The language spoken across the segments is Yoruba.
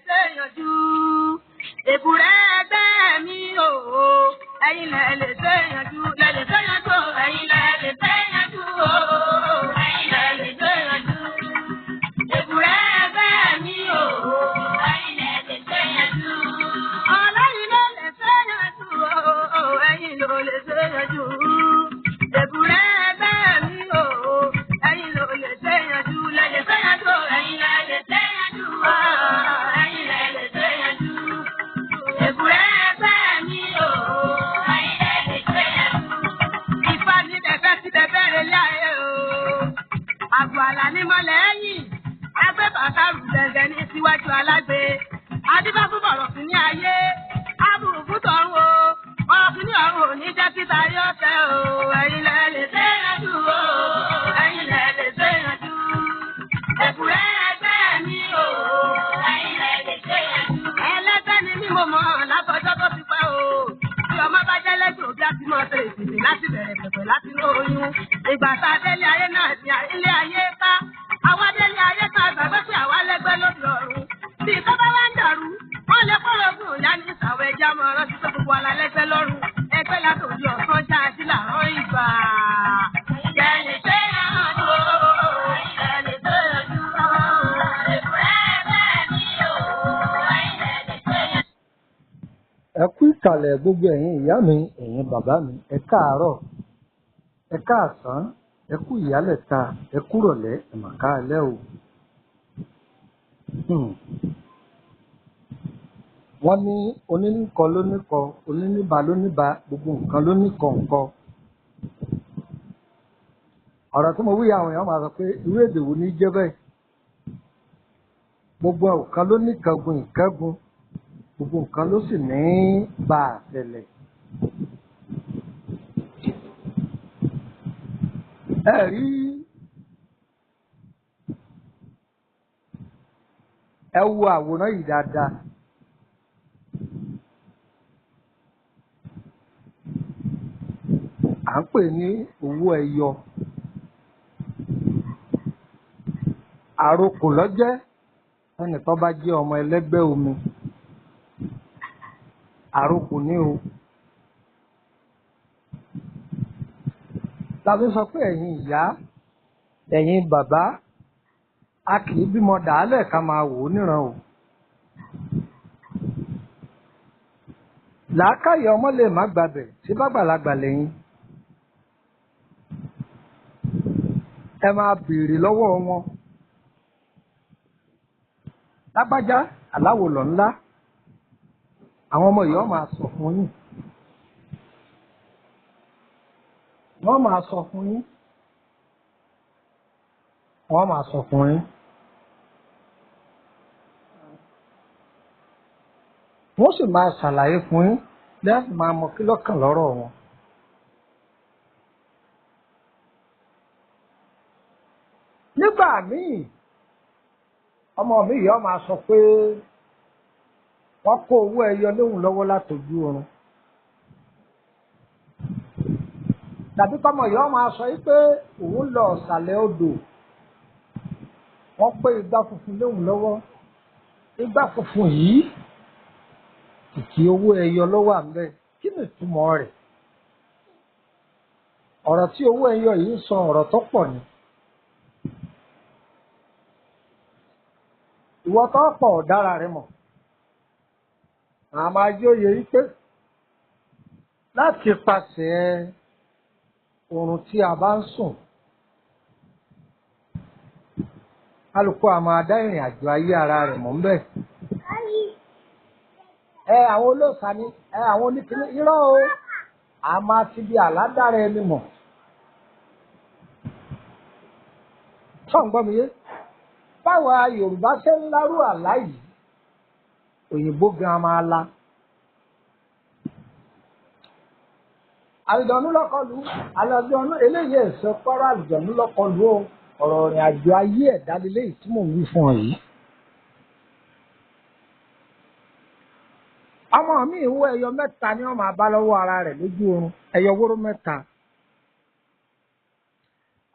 ṣe yanjú. Èbúrẹ́ ẹgbẹ́ mi o, ẹ̀yin lẹ lè ṣe yanjú. Lẹ lè ṣe yanjú o, ẹ̀yin lẹ lè ṣe yanjú o, ẹ̀yin lẹ lè ṣe yanjú. Èbúrẹ́ ẹgbẹ́ mi o, ẹ̀yin lẹ lè ṣe yanjú. Ọlọ́yin ló lè ṣe yanjú o, ẹ̀yin ló lè ṣe yanjú. Èbúrẹ́ ẹgbẹ́ mi o, ẹ̀yin ló lè ṣe yanjú. Lẹ lè ṣe yanjú o, ẹ̀yin lẹ lè ṣe yanjú o, ẹ̀yin lẹ lè ṣe yanjú. Èbúrẹ́ ẹgbẹ́ mi o, ẹ̀yin lẹ lè ṣe yanjú. Ifá ní bẹ̀fẹ́ ti bẹ̀fẹ́ rẹ̀ láyé o. Àgọ́ àlà ní mọ́lẹ̀ ẹ̀yìn. Agbẹ́ bàtà rù gẹ̀gẹ̀ ní síwájú alágbe. Adíbá fún bọ̀rọ̀ sí ní ayé. Abùkù tọ̀run o. Bọ̀rọ̀ sí ní ọ̀run ò ní jẹ́ títa yóò tẹ́ o. Ẹ̀yin lẹ lè ṣe yanjú o. Ẹ̀yin lẹ lè ṣe yanjú. Èbúrẹ́ ẹgbẹ́ mi o. Ẹ̀yin lẹ lè ṣe yanjú. Ẹlẹ́gbẹ́ ni mí mo mọ̀ látọjọ́ tó ti pẹ́ o. Bí ọmọ bá jẹ́ lẹ́gbẹ̀ẹ́ òbí á ti mọ̀ ṣe ìsìnkú láti bẹ̀rẹ̀ pẹ̀pẹ̀ láti inú oyún. Ìgbà tá a délé ayé náà ni ilé ayé ká. Àwa délé ayé ká gbàgbé pé àwa lẹ́gbẹ́ lóde ọ̀run. Bí ìtọ́ bá wá ń dàrú, wọ́n lè kọ́rọ̀ ogun ìyá ní ìsàwọ̀ ẹja mọ̀ ọ́rọ́ títí gbogbo ala lẹ́gbẹ́ lọ́rùn. Ẹgbẹ́ látòjú ọ̀sán já sí làárọ̀ ìgbà. Lẹ lè ṣe yanjú o, lẹ lè ṣe yanjú o. Èbúrẹ́ ẹgbẹ́ mi o, ẹ̀yin lẹ lè ṣe yanjú. Ẹ kú ìkàlẹ̀ gbogbo ẹ̀yin ìyá mi, ẹ̀yin bàbá mi, ẹ káàárọ̀, ẹ káàsán, ẹ kú ìyálẹ̀ta, ẹ kúrọ̀lẹ́, ẹ mà káalẹ́ o. Hmm. Wọ́n ní oníníkọ lóníkọ, oníníba lóníba, gbogbo nǹkan lóníkọ nǹkan. Ọ̀rọ̀ tí mo wí àwọn èèyàn máa sọ pé irú èdè wo ní jẹ́ bẹ́ẹ̀. Gbogbo nǹkan ló ní ìkángun ìkángun, gbogbo nǹkan ló sì ní bá àṣẹlẹ̀. Ẹ rí, ẹ wo àwòrán yìí dáadáa. À ń pè ní owó ẹyọ. Àrokò lọ́jẹ́ ẹnì tó bá jẹ́ ọmọ ẹlẹ́gbẹ́ omi. Àrokò ní o. Tàbí sọ pé ẹ̀yin ìyá, ẹ̀yin bàbá, a kì í bímọ dàálẹ̀ ká máa wò ó níran o. Làákàyè ọmọ lè má gbabẹ̀ tí bàgbàlagbà lẹ́yìn. Ẹ máa béèrè lọ́wọ́ wọn. Lágbájá, aláwo lọ̀ ńlá. Àwọn ọmọ yìí wọ́n máa sọ fún yín. Wọ́n máa sọ fún yín. Wọ́n máa sọ fún yín. Wọ́n sì máa ṣàlàyé fún yín lẹ́yìn máa mọ kí lọ́kàn lọ́rọ̀ wọn. Nígbà míì, ọmọ mi yìí ó máa sọ pé wọ́n kó owó ẹyọ léhùn lọ́wọ́ látọjú oorun. Tàbí kọ́mọ yìí ó máa sọ yìí pé òun lọ ọ̀sàlẹ̀ odò. Wọ́n pé igbá funfun léhùn lọ́wọ́. Igbá funfun yìí kìkì owó ẹyọ ló wà ńbẹ̀. Kí ni ìtumọ̀ rẹ̀? Ọ̀rọ̀ tí owó ẹyọ yìí ń sọ ọ̀rọ̀ tó pọ̀ ni. Ìwọ tó pọ̀ ọ̀dára rẹ mọ̀. Àmọ́ ajé òye yìí pé láti pàṣẹ oorun tí a bá ń sùn, kálukú a máa dá ìrìn àjò ayé ara rẹ̀ mọ̀ ńbẹ̀. Ẹ àwọn olóòṣà ni, ẹ àwọn oníkíní, irọ́ o, a máa ti di àládára ẹni mọ̀. Ṣé ò ń gbọ́ mi yé? Báwa Yorùbá ṣe ń lárú àlá yìí, òyìnbó gan máa la. Àlùjọ̀nú lọ́kọlù, àlùjọ̀nú eléyìí ẹ̀sọ́ pọ́rọ́ àlùjọ̀nú lọ́kọlù o, ọ̀rọ̀ ìrìn àjò ayé ẹ̀dá leléyìí tí mò ń wí fún ọ yìí. Ọmọ mi ìwọ ẹyọ mẹ́ta ni wọ́n máa bá lọ́wọ́ ara rẹ̀ lójú oorun, ẹyọ wóró mẹ́ta.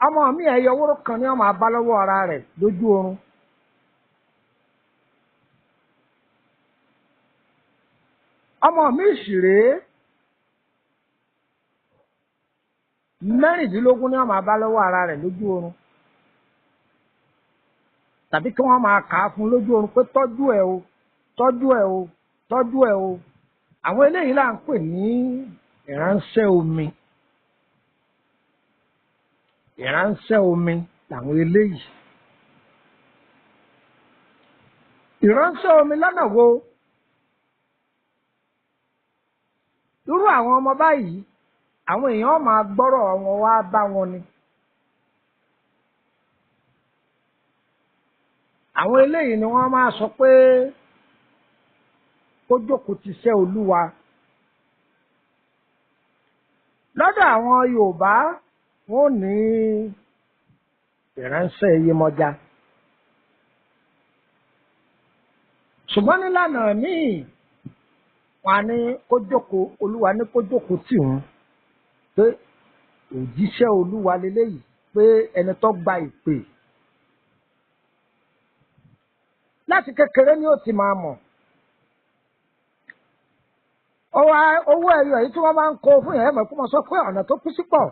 Ọmọ mi ẹyọ wóró kan ni wọ́n máa bá lọ́wọ́ ara rẹ̀ lójú oorun. Ọmọ mi sì rèé, 16 ni wọ́n máa bá lọ́wọ́ ara rẹ̀ lójú oorun, tàbí kí wọ́n máa kà á fún lójú oorun pé tọ́jú ẹ̀ o, tọ́jú ẹ̀ o, tọ́jú ẹ̀ o. Àwọn eléyìí là ń pè ní ìránṣẹ́ omi. Ìránṣẹ́ omi làwọn eléyìí. Ìránṣẹ́ omi lọ́nà wo? Irú àwọn ọmọ báyìí, àwọn èèyàn máa gbọ́rọ̀ wọn wá bá wọn ni. Àwọn eléyìí ni wọ́n máa sọ pé kó jókòó ti ṣẹ́ Olúwa. Lọ́dọ̀ àwọn Yorùbá, wọ́n ní ìránṣẹ́ Yemọja. Ṣùgbọ́n nílànà míì, wọ́n á ní kó jókòó, Olúwa ní kó jókòó tì wọ́n, pé òjíṣẹ́ Olúwa leléyìí, pé ẹni tó gba ìpè. Láti kékeré ni ó ti máa mọ̀. Owó ẹyọ yìí tí wọ́n máa ń kó fún yẹn, mọ̀ kó mọ̀ sọ pé ọ̀nà tó kú sí pọ̀.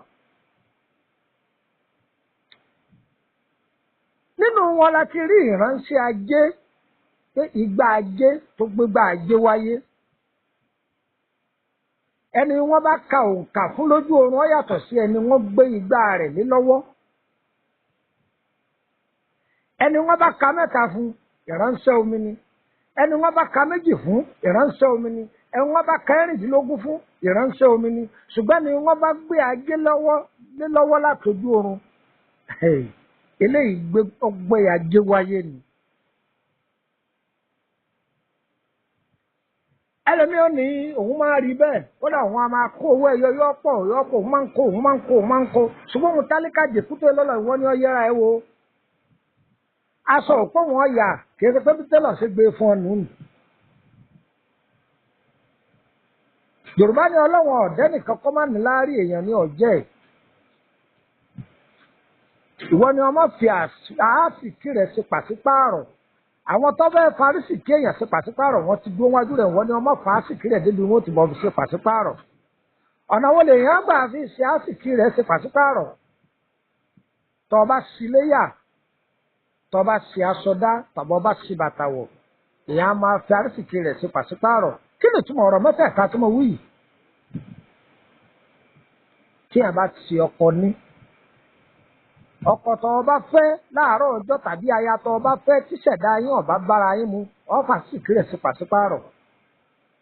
Nínú wọn la ti rí ìránṣẹ́ ajé, pé ìgbà ajé tó gbégbá ajé wáyé. Ẹni wọ́n bá ka òǹkà fún lójú oorun ó yàtọ̀ sí ẹni wọ́n gbé igbá rẹ̀ lé lọ́wọ́. Ẹni wọ́n bá ka 3 fún, ìránṣẹ́ omi ni. Ẹni wọ́n bá ka 2 fún, ìránṣẹ́ omi ni. Ẹni wọ́n bá ka 16 fún, ìránṣẹ́ omi ni. Ṣùgbọ́n ni wọ́n bá gbé ajé lé lọ́wọ́ látọjú oorun, eléyìí gbé ajé wáyé ni. Ẹlòmíì ò ní òun máa rí bẹ́ẹ̀, kódà òun á máa kó owó ẹyọ yọ́pọ̀ yọ́pọ̀, òun máa ń kó, òun máa ń kó, òun máa ń kó. Ṣùgbọ́n òun tálíkà jèkúté lọ́lọ́, ìwọ ni ó yẹra ẹ wo. Aṣọ òpó wọn yà, kì í ṣe pé bí tẹ́lọ̀ ṣe gbé fún ọ nù. Yorùbá ní ọlọ́wọ̀n ọ̀dẹ́ nìkan kọ́ máa ní láárí èèyàn ní ọ̀jẹ́ ẹ̀. Ìwọ ni ọmọ fi àásìkí rẹ̀ ṣe pàṣípààrọ̀. Àwọn tó fẹ́ farísìkí èèyàn ṣe pàṣípààrọ̀, wọ́n ti dúró wájú rẹ̀, wọ́n ní ọmọ fàásìkí rẹ̀ débi wọ́n ti bọ̀ fi ṣe pàṣípààrọ̀. Ọ̀nà wo lèèyàn gbà fi ṣe àásìkí rẹ̀ ṣe pàṣípààrọ̀? Tọ́ ọ bá ṣi léyà, tọ́ ọ bá ṣi aṣọ dá, tàbí ọ bá ṣi bàtà wọ̀, èèyàn á máa fi àrísìkí rẹ̀ ṣe pàṣípààrọ̀. Kí ni ìtumọ̀ ọ̀rọ̀ mẹ́tẹ̀ẹ̀ta tí mo wí yìí? Tí a bá ti ọkọ ní, ọkọ tó o bá fẹ́ láàárọ̀ ọjọ́ tàbí aya tó o bá fẹ́ tíṣẹ̀dá yín ọ̀bá bára yín mu, ọ̀fà sì kírẹ̀ sí pàṣípààrọ̀.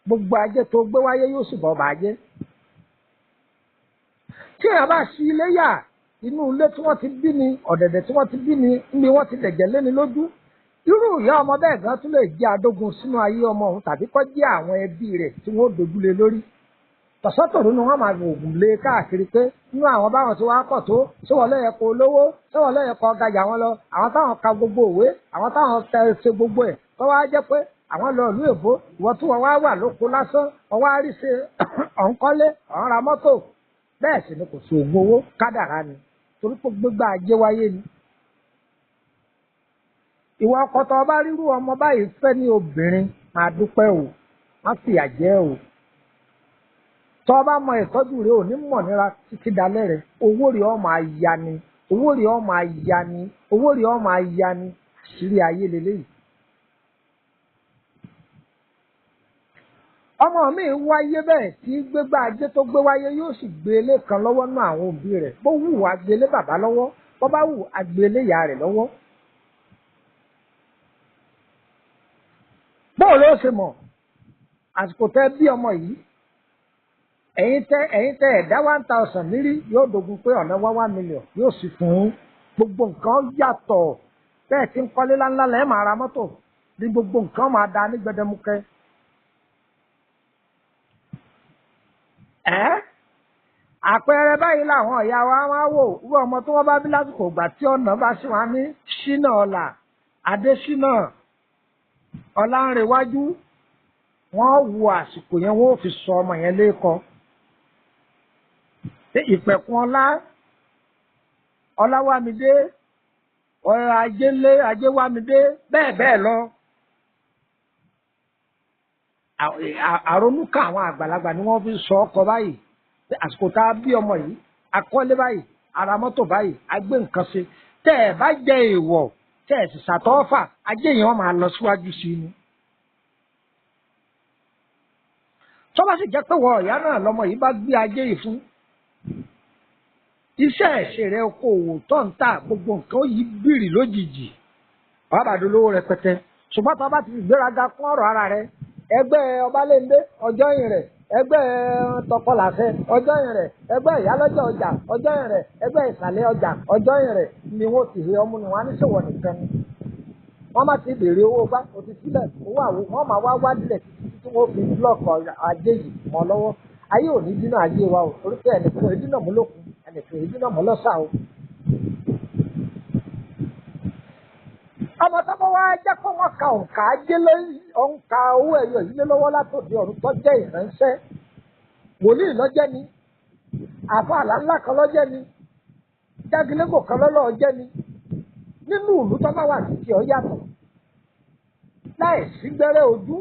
Gbogbo ajé tó gbé wáyé yóò sì bọ̀ bàjẹ́. Tí a bá ṣí ilé yà, inú ilé tí wọ́n ti bí ni, ọ̀dẹ̀dẹ̀ tí wọ́n ti bí ni, níbi wọ́n ti dẹ̀jẹ̀ léni lójú. Irú ìyá ọmọ bẹ́ẹ̀ gan tún lè jẹ́ adógun sínú ayé ọmọ òun tàbí kó jẹ́ àwọn ẹbí rẹ̀ tí wọ́n dojúlé lórí. Tọ̀sọ́tòrú ni wọ́n máa oògùn lé káàkiri pé nínú àwọn báwọn tí wàá pọ̀ tó, ṣé wọ́n lẹ́yẹ kó lówó, ṣé wọ́n lẹ́yẹ kó gajà wọn lọ, àwọn táwọn ka gbogbo òwe, àwọn táwọn ṣe gbogbo ẹ̀, tó wá jẹ́ pé àwọn lọ ìlú èbó, ìwọ tí wọ́n wá wà lóko lásán, wọ́n wá rí ṣe ọ̀nkọ́lé, ọ̀n ra mọ́tò. Bẹ́ẹ̀ sì ni kò sí oògùn owó, kádàrá ni, torí pé gbégbá ajé wáyé ni. Ìwọ ọkọ tó bá rírú ọmọ báyìí fẹ́ ní obìnrin, máa dúpẹ́ o, má fìyà jẹ o. Tọ́ bá mọ ìtọ́jú rẹ ò ní mọ̀ níra títí dalẹ́ rẹ, owó rẹ ó máa ya ni, owó rẹ ó máa ya ni, owó rẹ ó máa ya ni, àṣírí ayé leléyìí. Ọmọ mi wáyé bẹ́ẹ̀ tí gbégbá ajé tó gbé wáyé yóò sì gbé ilé kan lọ́wọ́ náà àwọn òbí rẹ̀. Bó wù á gbé lé bàbá lọ́wọ́, bó bá wù á gbé lé ìyá rẹ̀ lọ́wọ́. Bóò ló ṣe mọ̀ àsìkò tẹ́ bí ọmọ yìí, ẹ̀yin tẹ́ ẹ̀dá 1000 nírí yóò dogun pé ọ̀nà 1 million yóò sì fún gbogbo nǹkan yàtọ̀. Bẹ́ẹ̀ tí ń kọ́lé láńlá lẹ́ẹ̀ máa ra mọ́tò ní gbogbo nǹkan máa da ní gbẹdẹmukẹ. Ẹ́ àpẹẹrẹ báyìí làwọn ìyá wa máa wò wí ọmọ tí wọ́n bá bí lásìkò ìgbà tí ọ̀nà bá ṣì wá ní Ṣínà Ọlá, Adéṣínà, Ọlánrewájú, wọ́n wo àsìkò yẹn wọ́n ò fi sọ ọmọ yẹn lẹ́kọ̀ọ́. Ìpẹ̀kun Ọlá, Ọláwámidé, ọ̀rọ̀ Ajélé, Ajéwámidé, bẹ́ẹ̀ bẹ́ẹ̀ lọ. Àrònúkà àwọn àgbàlagbà ni wọ́n fi sọ ọkọ báyìí pé àsìkò tá a bí ọmọ yìí, akọ́lé báyìí, ara mọ́tò báyìí, a gbé nǹkan ṣe. Tẹ́ ẹ bá jẹ èèwọ̀, tẹ́ ẹ sì ṣàtọ́fà, ajé yẹn wọ́n máa lọ síwájú sí i ni. Tó bá sì jẹ́ pé wọ ọ̀yá náà lọmọ yìí bá gbé ajé yìí fún, iṣẹ́ ẹ̀ṣẹ̀ rẹ̀, okòwò tó ń tà, gbogbo nǹkan ó yí bìrì lójijì, wàá bàdó lówó rẹpẹtẹ. Ṣùgbọ́n tó bá ti gbéraga kún ọ̀rọ̀ ara rẹ̀, ẹgbẹ́ Ọbalẹ́ndé ọjọ́ yìí rẹ̀, ẹgbẹ́ Tọkọlàṣẹ ọjọ́ yìí rẹ̀, ẹgbẹ́ Ìyálọ́jà ọjà ọjọ́ yìí rẹ̀, ẹgbẹ́ Ìsàlẹ̀ ọjà ọjọ́ yìí rẹ̀ ni wọ́n ti he ọmú ni wọ́n á ní ṣòwò nìkan ni. Wọ́n má ti béèrè owó gbá òtí sílẹ̀ owó àwo, wọ́n máa wá wádìílẹ̀ títí tí wọ́n fi búlọ̀kù ajé yìí mọ́ lọ́wọ́. Ayé ò ní dínà ajé wa o, torí pé ẹnìkan ìdínà mú lókun, ẹnìkan ìdínà mú lọ́sà o. Ọmọ tó bá wá jẹ́ kó wọ́n ka òǹkà ajé lórí òǹkà owó ẹ̀yọ yìí lé lọ́wọ́ látòdì ọ̀run tó jẹ́ ìránṣẹ́ wòlíì lọ́jẹ́ ni, àfa àlá ńlá kan lọ́jẹ́ ni, jágilégò kan lọ́lọ́ jẹ́ ni, nínú ìlú tó bá wà títí ọ yàtọ̀, láì sí gbẹ́rẹ́ ojú,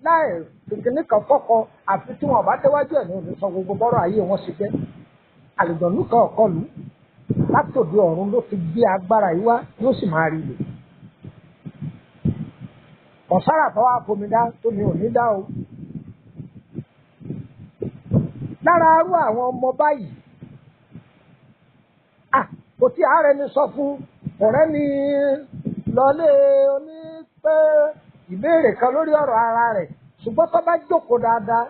láì kìkìnní kan fọ́kọ, àfi tí wọn bá déwájú ẹ̀ ní òní sọ gbogbo bọ́rọ̀ ayé wọn ṣe jẹ́. Àlùjọ̀nú kan ọ̀kọlù látòdì ọ̀run ló fi gbé agbára yìí wá, yóò sì máa rí lò. Ọ̀sára tó wá fomi dá tómi ò ní dá o. Lára arú àwọn ọmọ báyìí, kò tí ààrẹ ni sọ fún ọ̀rẹ́ ni lọlé oní pé ìbéèrè kan lórí ọ̀rọ̀ ara rẹ̀, ṣùgbọ́n tó bá jókòó dáadáa,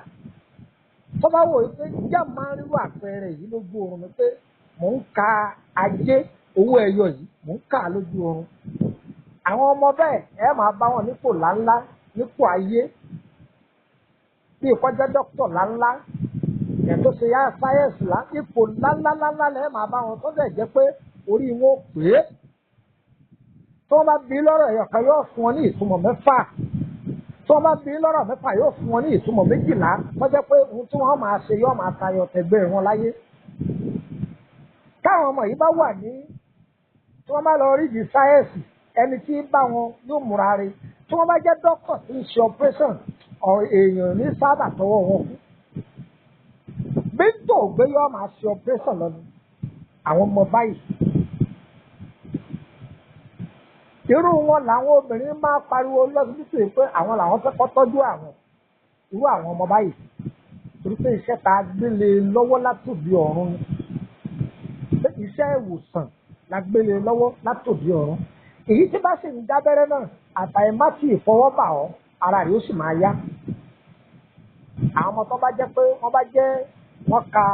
tó bá wò ó pé ìjà máa ń rírú àpẹẹrẹ yìí lójú oorun mi pé mò ń ka ajé owó ẹyọ yìí, mò ń kà á lójú oorun. Àwọn ọmọ bẹ́ẹ̀ ẹ máa bá wọn nípò láńlá, nípò ayé, bí ìkọjá dókítà láńlá, ẹ̀ tó ṣe yá sáyẹ́ǹsì lá, ipò láńláńláńlá lẹ́ẹ̀ máa bá wọn, tó dẹ̀ jẹ́ pé orí wọn ò pé. Tí wọ́n bá bí lọ́rọ̀ ẹ̀yọ̀ kan yóò fún wọn ní ìtumọ̀ 6, tí wọ́n bá bí lọ́rọ̀ 6 yóò fún wọn ní ìtumọ̀ 12, tó jẹ́ pé ohun tí wọ́n máa ṣe yóò máa tayọ tẹ̀gbẹ́ wọn láyé. Táwọn ọmọ yìí bá wà ní, tí wọ́n bá lọ rí di sáyẹ́ǹsì, ẹni tí ń bá wọn yóò múra re. Tí wọ́n bá jẹ́ dókítà tí ń ṣe operation, èèyàn ní sábà tọwọ́ wọn kú. Bíntò ògbé yóò máa ṣe operation lọ ni àwọn ọmọ báyìí. Irú wọn làwọn obìnrin máa pariwo lọ́sibítù pé àwọn làwọn fẹ́ kọ́ tọ́jú àwọn irú àwọn ọmọ báyìí, torí pé iṣẹ́ tá a gbélé lọ́wọ́ látòdì ọ̀run ni, pé iṣẹ́ ìwòsàn la gbélé lọ́wọ́ látòdì ọ̀run. Èyí tí bá sì ń dábẹ́rẹ́ náà, àtàìmá tí ìfọwọ́bà ọ́, ara rẹ̀ ó sì máa yá. Àwọn ọmọ tó bá jẹ́ pé wọ́n bá jẹ́ wọ́n ka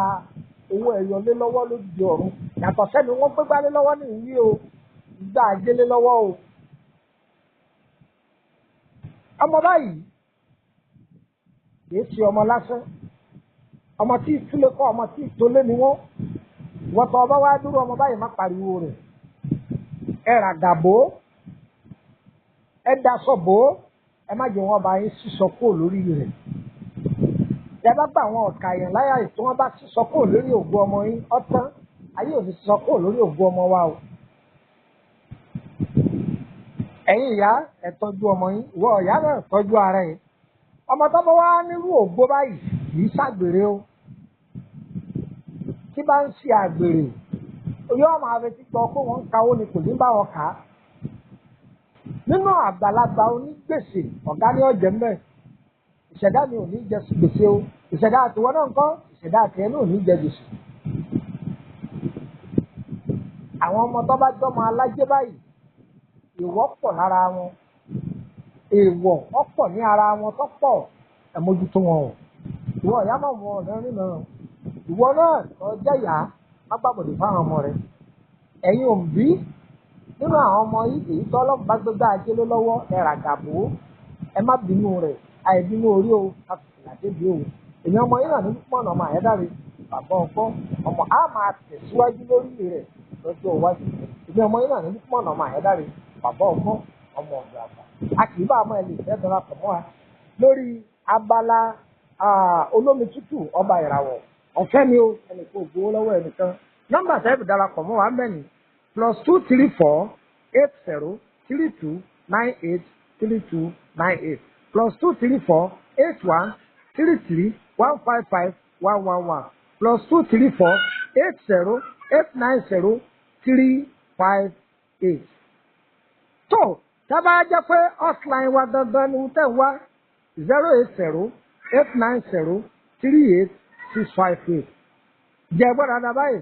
owó ẹ̀yọ lé lọ́wọ́ lójú ọ̀run, yàtọ̀ sẹ́ni wọ́n gbégbá lé lọ́wọ́ ní ìwí o, ìgbà ajé lé lọ́wọ́ o. Ọmọ báyìí kìí ṣe ọmọ lásán, ọmọ tí ìtúlẹ̀ kọ́, ọmọ tí ìtólé ni wọ́n. Wọ́tọ̀ ọba wá dúró ọmọ báyìí má pariwo rẹ̀, ẹ ràgàbó, ẹ daṣọ bò ó, ẹ má jẹ́ wọn bá yín sísọ kúrò lórí rẹ̀. Ẹ bá gbà àwọn ọ̀kà yẹn láyà tí wọ́n bá sísọ kúrò lórí ògo ọmọ yín, ọ̀tán ayé ò ní sísọ kúrò lórí ògo ọmọ wa o. Ẹ̀yin ìyá, ẹ tọ́jú ọmọ yín, ìwọ ìyá náà tọ́jú ara ẹ̀. Ọmọ tó bá wá nírú ògo báyìí kì í ṣàgbèrè o. Tí bá ń ṣe àgbèrè, yóò máa retí gbọ́ pé wọ́n ń kawó ni, kò ní bá wọn kà á. Nínú àgbàlagbà onígbèsè, ọ̀gá ní ọ̀jẹ̀ mẹ́. Ìṣẹ̀dá mi ò ní jẹ gbèsè o. Ìṣẹ̀dá àtiwọ́ náà ń kọ́, ìṣẹ̀dá àtiẹ̀ náà ò ní jẹ gbèsè. Àwọn ọmọ tó bá jọmọ alájẹ báyìí, ìwọ pọ̀ lára wọn, èèwọ̀ ọ̀pọ̀ ní ara wọn tó pọ̀, ẹ mójútó wọn o. Ìwọ ìyá máa wọ ọ̀rẹ́ rìn náà, ìwọ náà tó jẹ́ ìyá má gbàgbọ́dọ̀ fáwọn ọmọ rẹ. Ẹ̀yin òbí, nínú àwọn ọmọ yìí, èyí tó Ọlọ́run bá gbégbá ajé lé lọ́wọ́, ẹ ràgàbó, ẹ má bínú rẹ̀, àìbínú orí o, àfìlà débi o. Èmi ọmọ yìí náà ní pọ̀nà ọmọ àyẹ́dáre, bàbá ọgbọ́n, ọmọ á máa tẹ̀síwájú lórí rẹ̀ lọ́jọ́ iwájú. Èmi ọmọ yìí náà ní pọ̀nà ọmọ àyẹ́dáre, bàbá ọgbọ́n, ọmọ ọ̀dọ̀ àgbà. A kì í bá ọmọ ẹ lè fẹ́ darapọ̀ mọ́ wa lórí abala olómi tútù ọba ìràwọ̀. Ọ̀fẹ́ ni o, ẹnì kò gbowó lọ́wọ́ ẹnìkan. Nọ́mbà sẹ́ẹ̀bù darapọ̀ mọ́ wa ń bẹ̀ ní +234 80 32 98 32 98 +234 81 33 155 111, +234 80 890 358. Tó tábà jẹ́ pé hotline wa dandan ni tẹ̀ ń wá, 080 890 38658. Jẹ́ gbọ́dọ̀ dáadáa báyìí,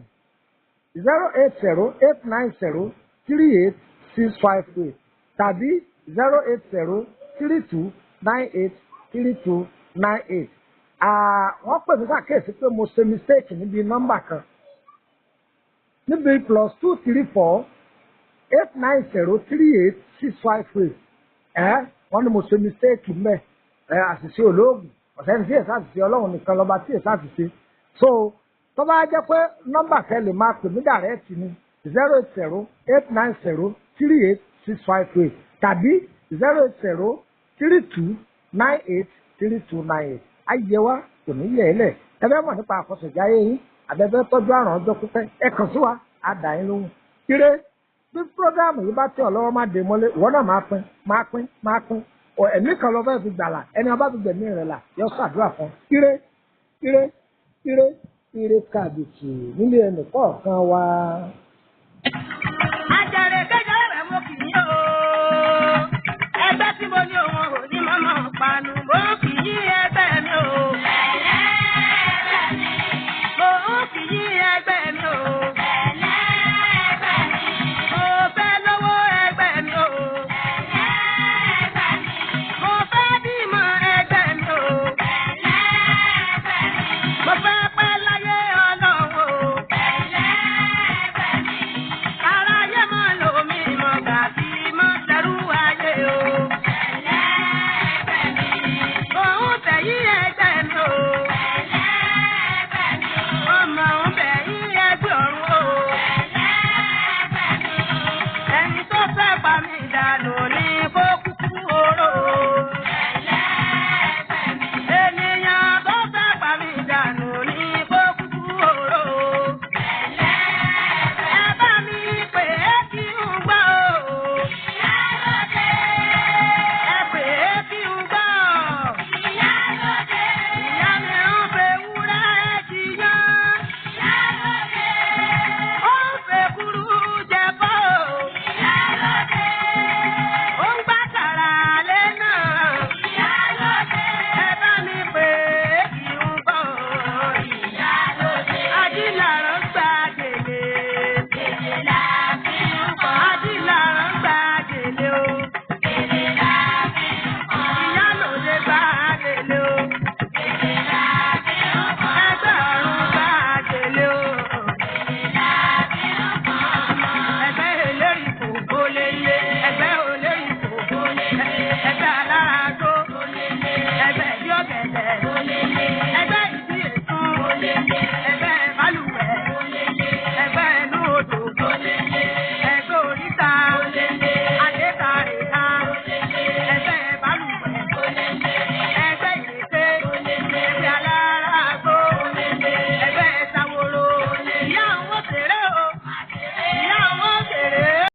080 890 38658 tàbí 080 32 98 32 98. Wọ́n pè mí sàkíyèsí pé mo ṣe mistake níbi nọ́mbà kan níbi +234 890 38658. Ẹ wọ́n ní mo ṣe mistake mbẹ́. Ẹ àṣìṣe olóògùn ọ̀sẹ̀ ní sí èsì àṣìṣe, Ọlọ́run nìkan lọ́ba tí èsì àṣìṣe. So tó bá jẹ́ pé nọ́mbà kẹ́ lè máa pè mí direct ni 080 890 38658 tàbí 080 32 98 3298. Ayé wa kò ní yẹ̀ ẹ́ lẹ̀. Ẹ fẹ́ mọ̀ nípa àkọsẹ̀jáyé yín, àbẹ̀fẹ́ tọ́jú àrùn ọjọ́ pípẹ́, ẹ kàn sí wa, á dà yín lóhùn. Ire. Bí prógámù yìí bá tẹ̀ ọ́ lọ́wọ́, má dé mọ́lé, ìwọ náà máa pín, máa pín, máa pín. Ọ ẹ̀mí kan lọ fẹ́ fi gbàlà, ẹni ọba fi gbẹ̀mí rẹ̀ là yọ ṣàdúrà fún. Ire, ire, ire, ire kàbìtì nílé ẹnì kọ̀ọ̀kan wa. Àjàrè kẹjọ rẹ̀ mo kì í o. Ẹgbẹ́ tí mo ní òun ò ní mọ́mọ́ panu. Mo